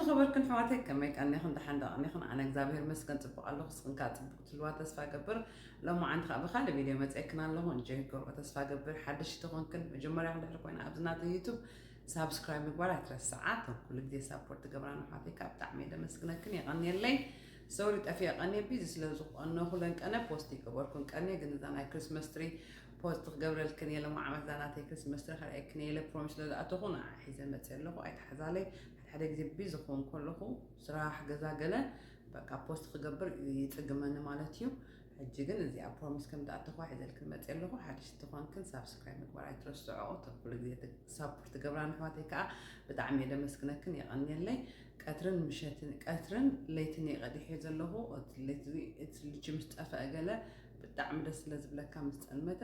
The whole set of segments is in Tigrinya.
ኸበርክን ኣሕዋተይ፣ ከመይ ቀኒኽን? ደሓን ዶ ቀኒኽን? ኣነ እግዚኣብሔር ይመስገን ጽቡቕ ኣለኹ። ንስኽን ከኣ ጽቡቕ ትህልዋ ተስፋ እገብር። ሎማዓንቲ ከኣ ብኻልእ ቪድዮ መጺኤክን ኣለኹ። እንጆይ ክገብሮ ተስፋ እገብር። ሓደሽቲ ተኾንክን፣ መጀመርያ እንድሕር ኮይና ኣብዚ ናተይ ዩቱብ ሳብስክራይብ ምግባር ኣይትረስዓ። እቶም ኩሉ ግዜ ሳፖርት ትገብራን ኣሕዋተይ ከኣ ብጣዕሚ እየ ደመስግነክን። የቐንየለይ። ሶሪ ጠፊኤ ቀንየ፣ ቢዚ ስለ ዝኾነኹ ለንቀነ ፖስት ይገበርኩን ቀንየ፣ ግን እዛ ናይ ክሪስመስ ትሪ ፖስት ክገብረልክን እየ። ሎም ዓመት እዛ ናተይ ክሪስመስ ትሪ ከርእየክን እየ ኢለ ፕሮሚስ ስለ ዝኣተኹ ንዓ ሒዘ መጽእ ኣለኹ። ኣይትሓዛለይ። ሓደ ሓደ ግዜ ቢዚ ክኸውን ከለኹ ስራሕ ገዛ ገለ በቃ ፖስት ክገብር ይጽግመኒ ማለት እዩ። ሕጂ ግን እዚኣ ፕሮሚስ ከም ዝኣተኹዋ ሒዘልክን መጽእ ኣለኹ። ሓደሽቲ ተኾንክን ሳብስክራይብ ምግባር ኣይትረስዖ። እቶም ኩሉ ግዜ ት-፣ ሳፖርት ትገብራን ኣሕዋተይ ከኣ ብጣዕሚ እየ ደመስግነክን፣ የቐንየለይ። ቀትርን ምሸትን፣ ቀትርን ለይትን እየ ቀዲሐ ዘለኹ። እቲ ለይቲ እዚ፣ እቲ ልቺ ምስ ጠፍአ ገለ ብጣዕሚ ደስ ስለ ዝብለካ ምስ ጸልመተ፣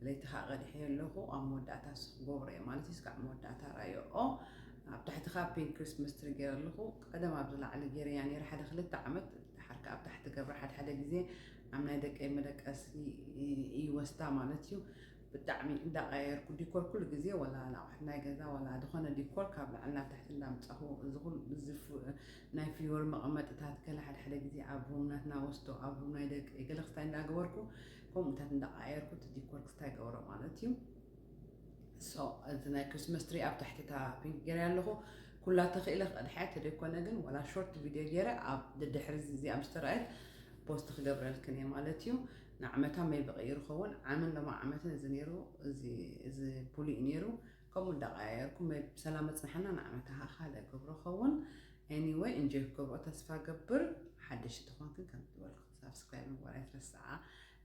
ለይቲ ከኣ ቀዲሐ ኣለኹ። ኣብ መወዳእታ እሱ ክገብሮ እየ ማለት እዩ። እስካዕ መወዳእታ ራእዮኦ። ኣብ ታሕቲ ከኣ ፒንክ ክሪስመስ ትሪ ገይረ ኣለኹ። ቀደም ኣብዚ ላዕሊ ገይረያ ነይረ ሓደ ክልተ ዓመት። ድሓር ከኣ ኣብ ታሕቲ ገብረ ሓደ ሓደ ግዜ ኣብ ናይ ደቀይ መደቀሲ ይወስዳ ማለት እዩ። ብጣዕሚ እንዳቀያየርኩ ዲኮር ኩሉ ግዜ፣ ወላ ኣቑሑት ናይ ገዛ፣ ወላ ዝኾነ ዲኮር ካብ ላዕሊ ናብ ታሕቲ እንዳምጻኹ፣ እዚ ኩሉ፣ እዚ ፍ-፣ ናይ ፍዮሪ መቐመጥታት ገለ ሓደ ሓደ ግዜ ኣብ ሩም ናትና ወስዶ፣ ኣብ ሩም ናይ ደቂ ገለ ክስታይ እንዳገበርኩ፣ ከምኡታት እንዳቀያየርኩ እቲ ዲኮር ክስታይ ገብሮ ማለት እዩ። ሶ፣ እዚ ናይ ክሪስመስ ትሪ ኣብ ታሕቲ እታ ፒንክ ገይረ ኣለኹ። ኩላ ተኽኢለ ክቐድሓያ ተደይኮነ ግን፣ ወላ ሾርት ቪድዮ ገይረ ኣብ ደድሕሪ እዚ እዚኣ ምስ ተረኣየት ፖስት ክገብረልክን እየ ማለት እዩ። ንዓመታ ሜቢ ቀይሩ ኸውን፣ ዓምን ሎማ ዓመትን እዚ ነይሩ፣ እዚ፣ እዚ ቡሉይ ነይሩ። ከምኡ እንዳቀያየርኩ ሜቢ ብሰላም መጽንሓና ንዓመታ ኸኣ ካልእ ገብሮ ኸውን። ኤኒወይ፣ እንጆይ ክገብሮ ተስፋ ገብር። ሓደሽቲ ተኾንክን ከም ዝበልኩ ሳብስክራይብ ምግባር ኣይትረስዓ።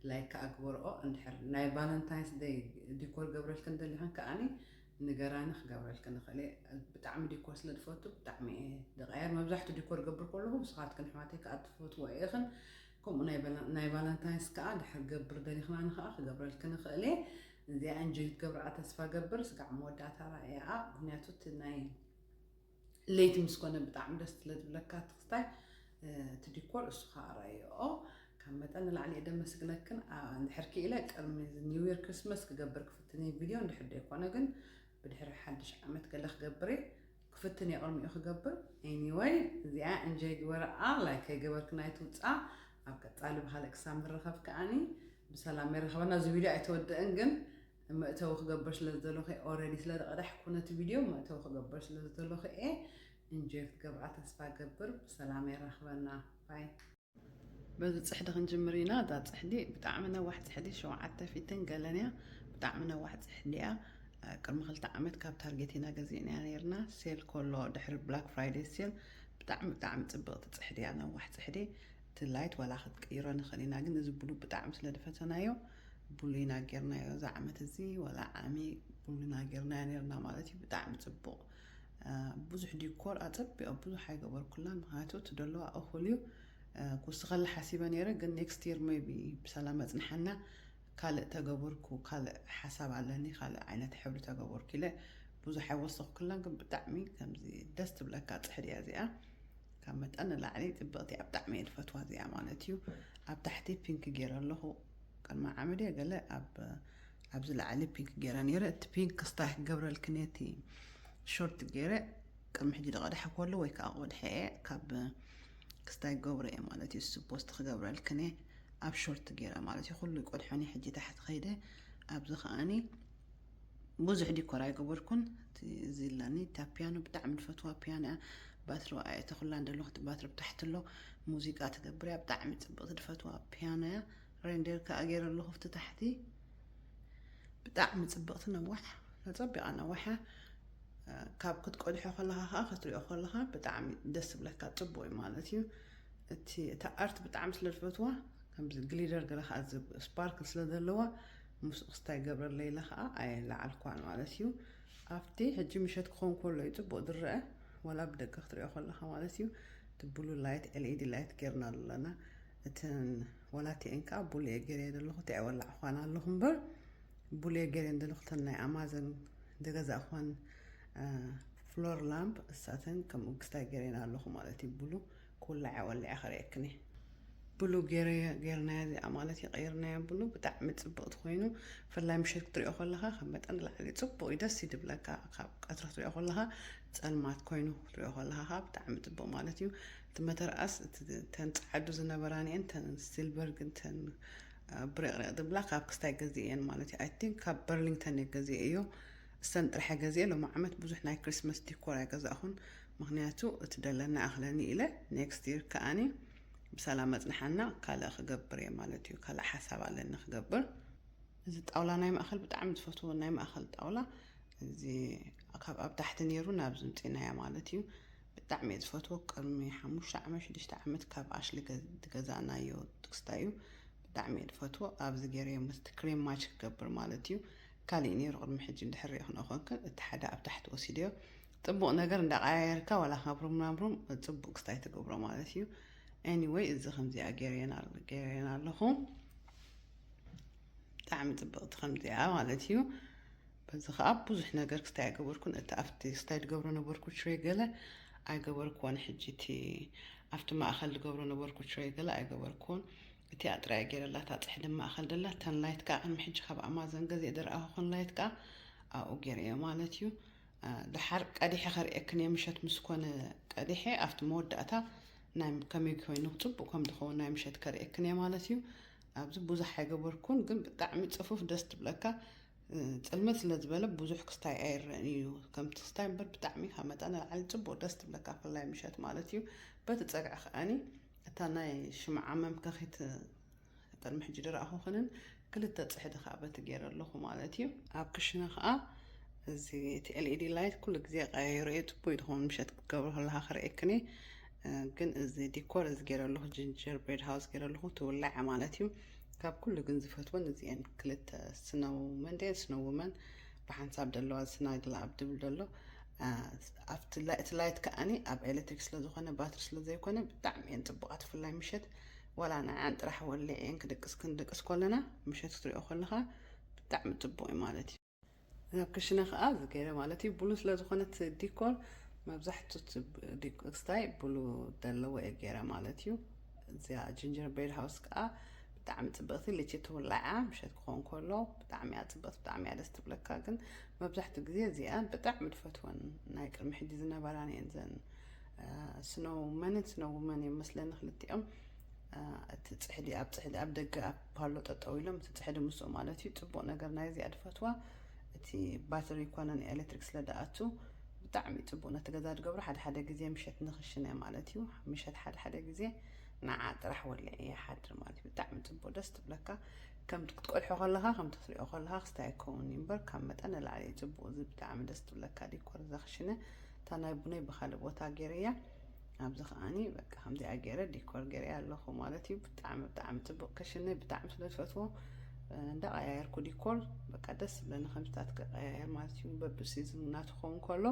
ላይክ ከኣ ግበርኦ። እንድሕር ናይ ቫለንታይንስ ደይ ዲኮር ገብረልክን ደሊኽን ከኣኒ ንገራኒ ክገብረልክን ንኽእል እየ። ብጣዕሚ ዲኮር ስለ ዝፈቱ ብጣዕሚ እየ ዝቐየር። መብዛሕትኡ ዲኮር ገብር ከለኹ ንስኻትክን ኣሕዋተይ ከኣ ትፈትዎ ኢኽን። ከምኡ ናይ ቫለ-፣ ናይ ቫለንታይንስ ከኣ ድሕር ገብር ደሊኽናኒ ከኣ ክገብረልክን ንኽእል እየ። እዚኣ እንጆይ ክትገብርኣ ተስፋ ገብር። ስጋዕ መወዳእታ ራእያ፣ ምኽንያቱ እቲ ናይ ለይቲ ምስ ኮነ ብጣዕሚ ደስ ስለ ዝብለካ እቲ ክስታይ፣ እ፣ እቲ ዲኮር እሱ ከኣ ራእዮኦ። ካብ መጠን ንላዕሊ እየ ደመስግነክን። ኣ፣ እንድሕር ክኢለ ቅድሚ እዚ ኒው ይር ክሪስመስ ክገብር ክፍትን እየ ቪድዮ፣ እንድሕር ደይኮነ ግን ብድሕሪ ሓድሽ ዓመት ገለ ክገብር እየ። ክፍትን እየ ቅድሚኡ ክገብር። ኤኒወይ፣ እዚኣ እንጆይ ግበርኣ፣ ላይክ ከይገበርክን ኣይትውጻ። ኣብ ቀጻሊ ብኻልእ ክሳብ ንራኸብ ከኣኒ ብሰላም የራኽበና። እዚ ቪድዮ ኣይተወድእን ግን መእተዊ ክገብር ስለ ዝደለኹ፣ ኦልሬዲ ስለ ዝቐዳሕኩ ነቲ ቪድዮ መእተዊ ክገብር ስለ ዝደለኹ እየ። እንጆይ ክትገብራ ተስፋ ገብር። ብሰላም የራኽበና። ባይ። በዚ ጽሕዲ ክንጅምር ኢና። እዛ ጽሕዲ ብጣዕሚ ነዋሕ ጽሕዲ፣ ሸውዓተ ፊትን ገለን እያ። ብጣዕሚ ነዋሕ ጽሕዲ እያ። እ፣ ቅድሚ ክልተ ዓመት ካብ ታርጌት ኢና ገዚእናያ ነይርና። ሴል ከሎ፣ ድሕሪ ብላክ ፍራይደይ ሴል፣ ብጣዕሚ፣ ብጣዕሚ ጽብቕቲ ጽሕዲ እያ፣ ነዋሕ ጽሕዲ። እቲ ላይት ዋላ ክትቅይሮ ንኽእል ኢና፣ ግን እዚ ብሉ ብጣዕሚ ስለ ዝፈተናዮ፣ ብሉ ኢና ጌርናዮ። እዛ ዓመት እዚ ዋላ ዓሚ ብሉ ኢና ጌርናዮ ነይርና ማለት እዩ። ብጣዕሚ ጽቡቕ። እ፣ ብዙሕ ዲኮር ኣጸቢቐ ብዙሕ ኣይገበርኩላን፣ ምኽንያቱ እቲ ደለዋ እኹል እዩ። እ፣ ክውስኸላ ሓሲበ ነይረ፣ ግን ኔክስት ይር ሜቢ ብሰላም መጽንሓና ካልእ ተገበርኩ፣ ካልእ ሓሳብ ኣለኒ፣ ካልእ ዓይነት ሕብሪ ተገበርኩ ኢለ ብዙሕ ኣይወሰኽኩላን፣ ግን ብጣዕሚ ከምዚ ደስ ትብለካ ጽሕዲ እያ እዚኣ። ካብ መጠን ንላዕሊ ጽብቕቲ እያ፣ ብጣዕሚ እየ ዝፈትዋ እዚኣ ማለት እዩ። ኣብ ታሕቲ ፒንክ ገይረ ኣለኹ፣ ቅድሚ ዓመት እየ ገለ ኣብ፣ ኣብዚ ላዕሊ ፒንክ ገይረ ነይረ። እቲ ፒንክ ክስታይ ክገብረልክን እየ፣ እቲ ሾርት ገይረ ቅድሚ ሕጂ ዝቐድሐ ከሎ ወይ ከዓ ቆድሐ እየ፣ ካብ ክስታይ ክገብሮ እየ ማለት እዩ። እሱ ፖስት ክገብረልክን እየ፣ ኣብ ሾርት ገይረ ማለት እዩ። ኩሉ ይቆድሖኒ ሕጂ ታሕቲ ከይደ። ኣብዚ ከኣኒ ብዙሕ ዲኮር ኣይገበርኩን። እቲ፣ እዚ ኣለኒ፣ እታ ፒያኖ ብጣዕሚ ዝፈትዋ ፒያኖ እያ። ባትሪ ኣየእተኹላን ዘለኹ፣ እቲ ባትሪ ብታሕቲ ኣሎ። ሙዚቃ ትገብር እያ፣ ብጣዕሚ ጽብቕቲ ዝፈትዋ ፒያኖ እያ። ሬንደር ከኣ ገይረ ኣለኹ ኣብቲ ታሕቲ። ብጣዕሚ ጽብቕቲ ነዋሕ፣ ኣጸቢቓ ነዋሕ እያ። ካብ ክትቀድሖ ከለኻ ከኣ ክትሪኦ ከለኻ ብጣዕሚ ደስ ዝብለካ ጽቡቕ እዩ ማለት እዩ። እቲ፣ እታ ኣርት ብጣዕሚ ስለ ዝፈትዋ፣ ከምዚ ግሊደር ገለ ከኣ እዚ ስፓርክል ስለ ዘለዋ፣ ምስኡ ክስታይ ገብረለይ ኢለ ከኣ ኣየለዓልኳን ማለት እዩ። ኣብቲ ሕጂ ምሸት ክኸውን ከሎ እዩ ጽቡቕ ዝረአ፣ ዋላ ብደገ ክትሪኦ ከለኻ ማለት እዩ። እቲ ብሉ ላይት፣ ኤል ኢ ዲ ላይት ጌርና ኣለና። እተን ዋላ እቲአን ከኣ ብሉ እየ ጌረየ ዘለኹ፣ እቲ ኣይወላዕኳን ኣለኹ እምበር፣ ብሉ እየ ጌረየን ዘለኹ። እተን ናይ ኣማዘን ዝገዛእኽወን፣ እ፣ ፍሎር ላምፕ፣ እሳተን ከምኡ ክስታይ ጌረየን ኣለኹ ማለት እዩ። ብሉ ክውላዕ እየ ወሊዐ ከርእየክን እየ። ብሉ ገይረ-፣ ገይርናያ እዚኣ ማለት እዩ፣ ቀይርናያ ብሉ። ብጣዕሚ ጽብቕቲ ኮይኑ፣ ብፍላይ ምሸት ክትሪኦ ከለኻ ካብ መጠን ንላዕሊ ጽቡቕ እዩ፣ ደስ እዩ ዝብለካ። ካብ ቀትሪ ክትሪኦ ከለኻ እቲ ጸልማት ኮይኑ ክትሪኦ ከለኻ ከዓ ብጣዕሚ ጽቡቕ ማለት እዩ። እቲ መተርኣስ እቲ ተን ጸዓዱ ዝነበራንኤን ተን ሲልቨር ግን ተን ብሬቕሬቕ ዝብላ ካብ ክስታይ ገዚኤን ማለት እዩ። I think ካብ በርሊንግተን እየ ገዚኤዮ። እሰን ጥራሕ ገዚኤ። ሎም ዓመት ብዙሕ ናይ ክሪስመስ ዲኮር ኣይገዛእኹን፣ ምክንያቱ እቲ ደለና ኣኽለኒ ኢለ። ኔክስት ይር ከኣኒ ብሰላም መጽንሓና ካልእ ክገብር እየ ማለት እዩ። ካልእ ሓሳብ ኣለኒ ክገብር። እዚ ጣውላ ናይ ማእኸል ብጣዕሚ ዝፈትዎ ናይ ማእኸል ጣውላ፣ እዚ ካብ ኣብ ታሕቲ ነይሩ ናብ ዝምፅናያ ማለት እዩ። ብጣዕሚ እየ ዝፈትዎ። ቅድሚ ሓሙሽተ ዓመት ሽዱሽተ ዓመት ካብ ኣሽሊ ዝገዛእናዮ ጥክስታ እዩ። ብጣዕሚ እየ ዝፈትዎ። ኣብዚ ገይረዮ ምስቲ ክሬም ማች ክገብር ማለት እዩ። ካሊእ ነይሩ ቅድሚ ሕጂ እንድሕር ሪእኽንኦ ኮንክን እቲ ሓደ ኣብ ታሕቲ ወሲደዮ። ፅቡቕ ነገር እንዳቀያየርካ ዋላ ካብ ሩም ናብ ሩም ፅቡቅ ክስታይ ትገብሮ ማለት እዩ። Anyway እዚ ከምዚኣ ገይረየን ኣለኹ። ብጣዕሚ ጽብቕቲ ከምዚኣ ማለት እዩ። በዚ ከዓ ብዙሕ ነገር ክስታይ ኣይገበርኩን። እቲ ኣብቲ ክስታይ ዝገብሮ ነበርኩ ትሬ ገለ ኣይገበርኩዎን። ሕጂ እቲ ኣብቲ ማእኸል ዝገብሮ ነበርኩ ትሬ ገለ ኣይገበርኩዎን። እቲ ኣጥራያ ገይረላታ ጽሕዲ ማእኸል ደላ ተን ላይት ከዓ ቅድሚ ሕጂ ካብ ኣማዘን ገዜ ደርኣኹ ኮን ላይት ከዓ ኣብኡ ገይረዮ ማለት እዩ። ድሓር ቀዲሐ ከርእየክን እየ። ምሸት ምስ ኮነ ቀዲሐ ኣብቲ መወዳእታ ናይ ከመይ ኮይኑ ጽቡቅ ከም ዝኸውን ናይ ምሸት ከርእየክን እየ ማለት እዩ። ኣብዚ ብዙሕ ኣይገበርኩን፣ ግን ብጣዕሚ ጽፉፍ ደስ ትብለካ። ጽልመት ስለ ዝበለ ብዙሕ ክስታይ ኣይረእን እዩ። ከምቲ ክስታይ እምበር ብጣዕሚ ካብ መጠን ንላዕሊ ጽቡቅ ደስ ትብለካ፣ ፍላይ ምሸት ማለት እዩ። በቲ ጸግዒ ከኣኒ እታ ናይ ሽምዓ መምከኺት ቅድሚ ሕጂ ድረኣኹ ኽንን ክልተ ጽሕዲ ኸዓ በቲ ገይረ ኣለኹ ማለት እዩ። ኣብ ክሽነ ኸዓ እዚ እቲ ኤልኢዲ ላይት ኩሉ ግዜ ቀያይሮ እየ። ጽቡይ ትኸውን ምሸት ክትገብሮ ከለኻ ክርእየክን እየ። ግን እዚ ዲኮር እዚ ገይረ ኣለኹ፣ ጅንጀር ብሬድ ሃውስ ገይረ ኣለኹ፣ ትውላዕ ማለት እዩ። ካብ ኩሉ ግን ዝፈትወን እዚአን ክልተ፣ ስነው መንደን ስነው ውመን ብሓንሳብ ደለዋ፣ ስናግላ ኣብ ድብል ደሎ ኣብቲ ላይት ከኣኒ ኣብ ኤሌክትሪክ ስለ ዝኾነ ባትሪ ስለ ዘይኮነ ብጣዕሚ እየን ጽቡቓት። ብፍላይ ምሸት ዋላ ንዓን ጥራሕ ወሊዐን ክድቅስ ክንድቅስ ከለና ምሸት ክትሪኦ ከለኻ ብጣዕሚ ጽቡቕ እዩ ማለት እዩ። ናብ ክሽነ ከዓ ዝገይረ ማለት እዩ። ብሉ ስለ ዝኾነት ዲኮር መብዛሕቱ ክስታይ ብሉ ዘለዎ እየ ገይረ ማለት እዩ። እዚኣ ጅንጀር ብሬድ ሃውስ ከዓ ብጣዕሚ ጽብቕቲ ልቺ ትውላዓ ምሸት ክኸውን ከሎ ብጣዕሚ እያ ጽብቕቲ፣ ብጣዕሚ እያ ደስ ትብለካ። ግን መብዛሕትኡ ግዜ እዚኣን ብጣዕሚ ዝፈትወን ናይ ቅድሚ ሕጂ ዝነበራን እየን ዘን ስኖው መንን ስኖው ውመን እዮም መስለኒ ክልቲኦም። እቲ ጽሕዲ ኣብ ጽሕዲ ኣብ ደገ ኣብ ፓሎ ጠጠው ኢሎም እቲ ጽሕዲ ምስኡ ማለት እዩ። ጽቡቕ ነገር ናይ እዚኣ ድፈትዋ እቲ ባትሪ ኮነን ኤሌክትሪክ ስለ ደኣቱ ብጣዕሚ ጽቡቕ ነቲ ገዛ ድገብሮ። ሓደ ሓደ ግዜ ምሸት ንኽሽነ ማለት እዩ። ምሸት ሓደ ሓደ ግዜ ንዓ ጥራሕ ወሊዐ ይሓድር ማለት እዩ። ብጣዕሚ ጽቡቕ ደስ ትብለካ። ከም ክትቆልሖ ከለኻ ከም ትሪኦ ከለኻ ክስታይ ኣይከውን እዩ እምበር ካብ መጠን ንላዕሊ እዩ ጽቡቕ። እዚ ብጣዕሚ ደስ ትብለካ ዲኮር እዛ ክሽነ። እታ ናይ ቡነይ ብኻልእ ቦታ ገይረያ። ኣብዚ ከዓኒ በቃ ከምዚኣ ገይረ ዲኮር ገይረያ ኣለኹ ማለት እዩ። ብጣዕሚ ብጣዕሚ ጽቡቕ ክሽነ ብጣዕሚ ስለ ዝፈትዎ እንዳቀያየርኩ ዲኮር በቃ ደስ ዝብለኒ ከምዚታት ክቀያየር ማለት እዩ። በብሲዝን ናቱ ክኸውን ከሎ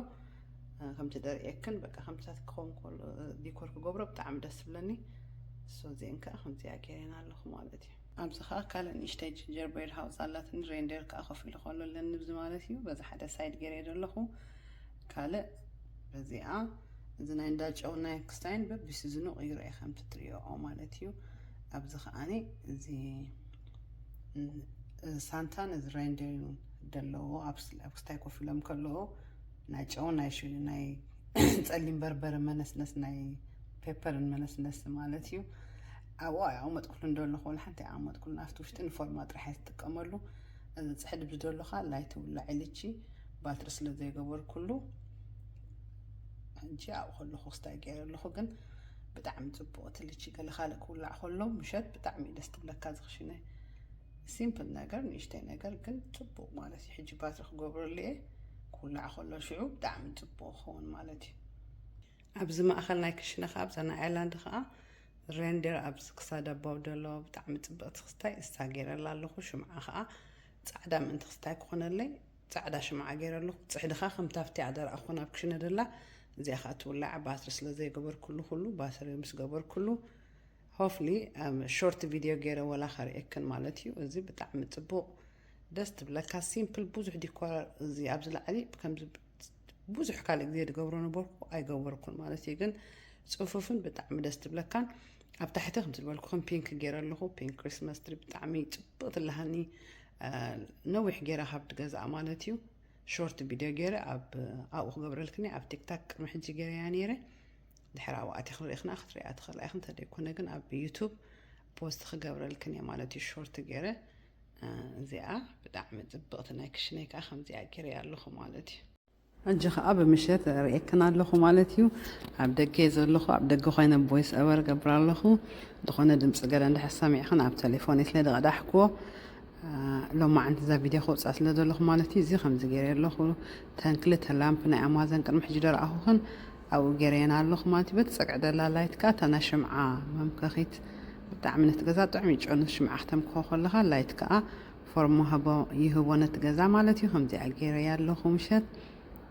ከምቲ ደርእየክን በቃ ከምዚታት ክኸውን ከሎ ዲኮር ክገብሮ ብጣዕሚ ደስ ዝብለኒ። ሶ እዚአን ከዓ ከምዚኣ ገይረን ኣለኹ ማለት እዩ። ኣብዚ ከዓ ካልእ ንእሽተይ ጅንጀር ብሬድ ሃውስ ኣላትኒ፣ ሬንደር ከዓ ኮፍ ኢሉ ከሎ ኣለኒ ብዚ ማለት እዩ። በዚ ሓደ ሳይድ ገይረ ዘለኹ። ካልእ በዚኣ እዚ ናይ እንዳጨው ናይ ክስታይን በቢሲዝኑ ቅይሮ እየ ከምቲ ትሪኦ ማለት እዩ። ኣብዚ ከዓኒ እዚ ሳንታን እዚ ሬንደር ዘለዎ ኣብ ክስታይ ኮፍ ኢሎም ከለዎ ናይ ጨው ናይ ሽሉ ናይ ጸሊም በርበረ መነስነስ ናይ ፔፐርን መነስነስ ማለት እዩ። ኣብኡ ኣቐመጥኩሉ እንደለኹ ወላ ሓንቲ ኣቐመጥኩሉ ኣብቲ ውሽጢ ንፎርማ ጥራሕ እየ ዝጥቀመሉ። እዚ ጽሕዲ ብዝደለኻ ላይት ውላዕ ኢልቺ ባትሪ ስለ ዘይገበርኩሉ ሕጂ ኣብኡ ከለኹ ክስታይ ገይረ ኣለኹ። ግን ብጣዕሚ ጽቡቕ እቲ ልቺ ገለ ካልእ ክውላዕ ከሎ ምሸት ብጣዕሚ እዩ ደስ ትብለካ ዝኽሽነ። ሲምፕል ነገር ንእሽተይ ነገር ግን ጽቡቕ ማለት እዩ። ሕጂ ባትሪ ክገብረሉ እየ ክውላዕ ከሎ ሽዑ ብጣዕሚ ጽቡቕ ክኸውን ማለት እዩ። ኣብዚ ማእኸል ናይ ክሽነ ከዓ ኣብዛ ናይ ኣየርላንድ ከዓ ሬንደር ኣብዚ ክሳድ ኣባው ደሎ ብጣዕሚ ጽብቕቲ ክስታይ እሳ ገይረላ ኣለኹ። ሽምዓ ከዓ ጻዕዳ ምእንቲ ክስታይ ክኾነለይ ጻዕዳ ሽምዓ ገይረ ኣለኹ። ጽሕድኻ ከምታ ኣብቲ ኣደራ ኣኾን ኣብ ክሽነ ደላ እዚኣ ከዓ ትውላዕ ባትሪ ስለ ዘይገበርኩሉ ኩሉ ባትሪ ምስ ገበርኩሉ ሆፍሊ ሾርት ቪድዮ ገይረ ወላ ከርእየክን ማለት እዩ። እዚ ብጣዕሚ ጽቡቕ ደስ ትብለካ ሲምፕል ብዙሕ ዲኮር እዚ ኣብዚ ላዕሊ ከምዚ ብዙሕ ካልእ ግዜ ዝገብሮ ነበርኩ ኣይገበርኩን ማለት እዩ። ግን ጽፉፍን ብጣዕሚ ደስ ትብለካን ኣብ ታሕቲ ከምቲ ዝበልኩኹም ፒንክ ገይረ ኣለኹ። ፒንክ ክሪስመስ ትሪ ብጣዕሚ ጽብቕ ትልሃኒ ነዊሕ ገይረ ካብ ትገዝኣ ማለት እዩ። ሾርት ቪድዮ ገይረ ኣብ ኣብኡ ክገብረልክኒ ኣብ ቲክታክ ቅድሚ ሕጂ ገይረያ ነይረ። ድሕሪ ኣብኡ ኣቲ ክርኢ ክና ክትሪኣ ትኽእላ ኢኽን። እንተደይኮነ ግን ኣብ ዩቱብ ፖስት ክገብረልክን እየ ማለት እዩ። ሾርት ገይረ እዚኣ ብጣዕሚ ፅብቕቲ ናይ ክሽነይ ከዓ ከምዚኣ ገይረያ ኣለኹ ማለት እዩ። ሕጂ ከዓ ብምሸት ርእየክን ኣለኹ ማለት እዩ። ኣብ ደገ ዘለኹ ኣብ ደገ ኮይነ ቦይስ ኦቨር ገብር ኣለኹ። ዝኾነ ድምፂ ገለ እንድሕር ሰሚዕኽን ኣብ ቴሌፎን ስለ ደቐዳሕክዎ ሎማዓንቲ እዛ ቪድዮ ክውፃ ስለ ዘለኹ ማለት እዩ። እዚ ከምዚ ገይረ ኣለኹ። ተን ክልተ ላምፕ ናይ ኣማዘን ቅድሚ ሕጂ ደረኣኹኽን ኣብኡ ገይረየን ኣለኹ ማለት እዩ። በቲ ፀግዒ ደላ ላይት ከዓ እታ ናይ ሽምዓ መምከኺት ብጣዕሚ ነቲ ገዛ ጥዑም ይጨኑ። ሽምዓ ክተምክኾ ከለኻ ላይት ከዓ ፎርም ይህቦ ነቲ ገዛ ማለት እዩ። ከምዚኣ ገይረያ ኣለኹ ምሸት።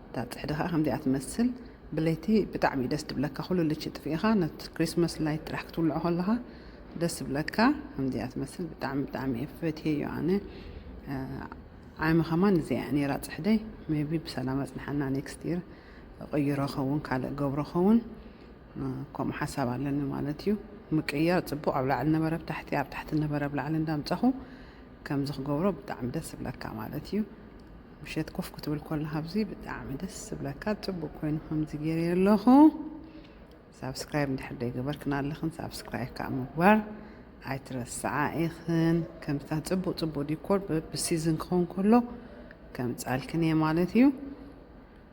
እታ ፅሕዲ ከዓ ከምዚኣ ትመስል። ብለይቲ ብጣዕሚ እዩ ደስ ትብለካ። ኩሉ ልቺ ጥፊእኻ ነቲ ክሪስማስ ላይት ጥራሕ ክትውልዖ ከለኻ ደስ ትብለካ። ከምዚኣ ትመስል ብጣዕሚ ብጣዕሚ እየ ፈትየዮ ኣነ። ዓሚ ከማን እዚኣ ነይራ ፅሕደይ። ሜቢ ብሰላም ኣፅንሓና ኔክስት ይር እቕይሮ ኸውን ካልእ ገብሮ ኸውን ከምኡ ሓሳብ ኣለኒ ማለት እዩ። ምቅያር ፅቡቅ ኣብ ላዕሊ ነበረ ኣብ ታሕቲ ኣብ ታሕቲ ነበረ ኣብ ላዕሊ እንዳምፀኹ ከምዚ ክገብሮ ብጣዕሚ ደስ ዝብለካ ማለት እዩ። ምሸት ኮፍ ክትብል ከለካ ኣብዚ ብጣዕሚ ደስ ዝብለካ ፅቡቅ ኮይኑ ከምዚ ገይረ ኣለኹ። ሳብስክራይብ እንድሕር ዘይገበርክን ኣለኽን ሳብስክራይብ ከዓ ምግባር ኣይትረስዓ ኢኽን። ከምታ ፅቡቅ ፅቡቅ ዲኮር ብሲዝን ክኸውን ከሎ ከምፃልክን እየ ማለት እዩ።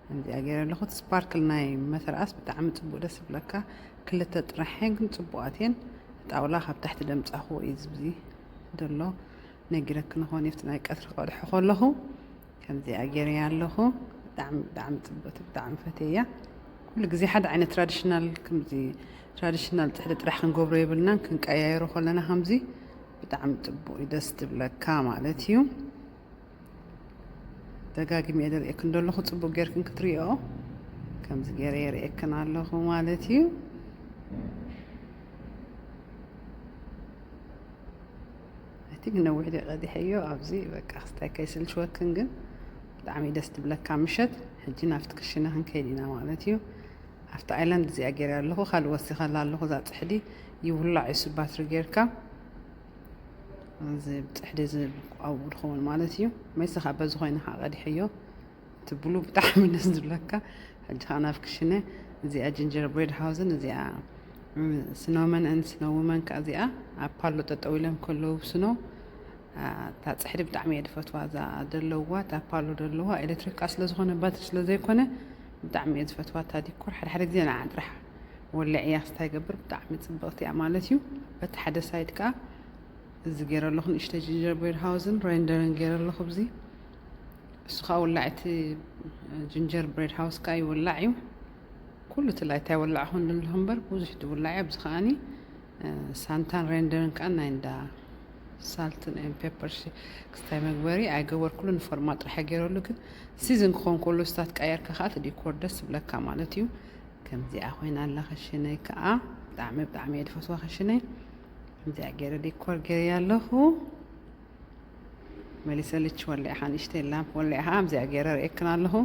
ከምዚኣ ገይረ ኣለኹ። እቲ ስፓርክል ናይ መተርኣስ ብጣዕሚ ፅቡቅ ደስ ዝብለካ። ክልተ ጥራሕ እየን ግን ፅቡቃት እየን። ጣውላ ካብ ታሕቲ ደምፃኹ እዩ ዝብዚ ዘሎ ነጊረክን ኾን ኣብቲ ናይ ቀትሪ ክቐድሖ ከለኹ ከምዚኣ ገይረያ ኣለኹ። ብጣዕሚ ብጣዕሚ ፅብቅቲ ብጣዕሚ ፈትየያ። ኩሉ ግዜ ሓደ ዓይነት ትራዲሽናል ከምዚ ትራዲሽናል ፅሕዲ ጥራሕ ክንገብሮ የብልናን ክንቀያየሮ ከለና ከምዚ ብጣዕሚ ፅቡቅ እዩ ደስ ዝብለካ ማለት እዩ። ደጋጊመ እየ ደርእየክን ዘለኹ ፅቡቅ ጌርክን ክትሪኦ ከምዚ ገይረ የርእየክን ኣለኹ ማለት እዩ። እቲ ግን ነዊሕ ደ ቀዲሐዮ ኣብዚ በቃ ክስታይ ከይስልችወክን ግን ብጣዕሚ ደስ ትብለካ ምሸት። ሕጂ ናብቲ ክሽነ ክንከይድ ኢና ማለት እዩ። ኣብቲ ኣይላንድ እዚኣ ገይረ ኣለኹ ካልእ ወሲኸላ ኣለኹ እዛ ፅሕዲ ይውላዕ እዩ ስባትሪ ጌርካ እዚ ፅሕዲ እዚ ኣብኡ ዝኸውን ማለት እዩ። መይሰኻ በዚ ኮይነ ከዓ ቀዲሐዮ ትብሉ ብጣዕሚ ደስ ዝብለካ። ሕጂ ከዓ ናብ ክሽነ እዚኣ ጅንጀር ብሬድ ሃውዝን እዚኣ ስኖመን ን ስኖውመን ከዓ እዚኣ ኣብ ፓሎ ጠጠው ኢሎም ከለዉ ስኖ እታ ፅሕዲ ብጣዕሚ እየ ዝፈትዋ እዛ ዘለዋ እታ ፓሎ ዘለዋ ኤሌክትሪክ ከዓ ስለዝኾነ ባትሪ ስለዘይኮነ ብጣዕሚ እየ ዝፈትዋ እታ ዲኮር ሓደ ሓደ ግዜ ንዓ ጥራሕ ወልዕ እያ ክስታይ ገብር ብጣዕሚ ፅብቕቲ እያ ማለት እዩ። በቲ ሓደ ሳይድ ከዓ እዚ ገይረ ኣለኹ ንእሽተ ጅንጀር ብሬድ ሃውዝን ሬንደርን ገይረ ኣለኹ ብዚ እሱ ከዓ ውላዕ እቲ ጅንጀር ብሬድ ሃውስ ከዓ ይውላዕ እዩ። ኩሉ እቲ ላይታ ይውላዕ ኾን ዘለኹ እምበር ብዙሕ ዝውላዕ እዩ ኣብዚ ከዓኒ ሳንታን ሬንደርን ከዓ ናይ እንዳ ሳልትን ን ፔፐር ክስታይ መግበሪ ኣይገበርኩሉ ንፎርማ ጥራሕ ገይረሉ ግን ሲዝን ክኾን ከሎ ስታት ቀየርካ ከዓ እቲ ዲኮር ደስ ዝብለካ ማለት እዩ። ከምዚኣ ኮይና ኣላ ክሽነይ ከዓ ብጣዕሚ ብጣዕሚ እየ ዝፈትዋ ክሽነይ ከምዚኣ ገይረ ዲኮር ገይረ ኣለኹ። መሊሰ ልች ወሊዕኻ ንእሽተይ ላምፕ ወሊዕኻ ኣብዚኣ ገይረ ርእየክን ኣለኹ።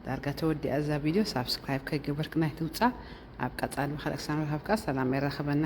ዳርጋ ተወዲኣ እዛ ቪድዮ ሳብስክራይብ ከይገበርክን ኣይትውፃእ። ኣብ ቀፃሊ ብካልእ ክሳብ ንራኸብ ከዓ ሰላም የራኽበና።